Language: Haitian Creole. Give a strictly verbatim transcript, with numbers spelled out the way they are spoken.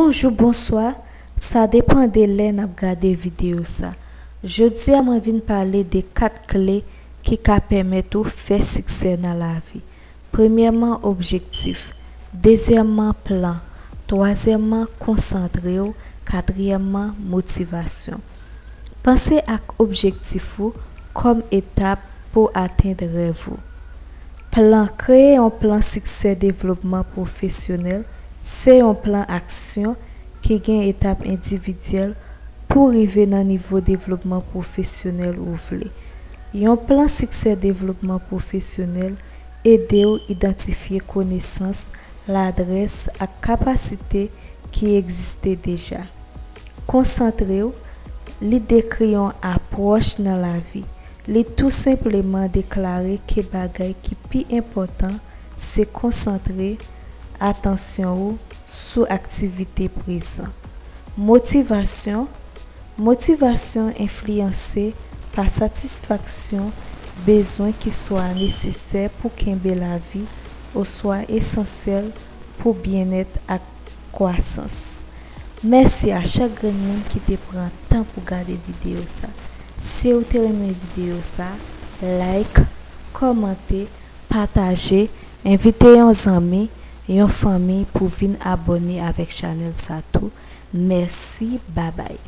Bonjou, bonswa, sa depann de lè n ap gade videyo sa. Jodi a mwen vin pale de kat kle ki ka pèmèt ou fè siksè nan lavi. Premyèman, objektif. Dezyèmman, plan. Twazyèmman, konsantre w. Katriyèmman, motivasyon. Panse ak objektif ou kòm etap pou atenn rèv ou. Plan. Kreye yon plan siksè devlopman pwofesyonèl se yon plan aksyon ki gen etap endividyèl pou rive nan nivo devlopman pwofesyonèl ou vle. Yon plan siksè devlopman pwofesyonèl ede w idantifye konesans, ladrès ak kapasite ki egziste deja. Konsantre w, li dekri yon apwòch nan lavi. Li tou senpleman deklare ke bagay ki pi enpòtan se konsantre atansyon ou sou aktivite prezan. Motivasyon. Motivasyon enfliyanse pa satisfaksyon bezwen ki swa nesesè pou kenbe lavi oswa esansyèl pou byennèt ak kwasans. Mèsi a chak grenn moun ki te pran tan pou gade videyo sa. Si w te renmen videyo sa, like, kòmante, pataje, envite yon zanmi, yon fanmi pou vin abòne avèk chanèl sa tou. Mèsi, babay.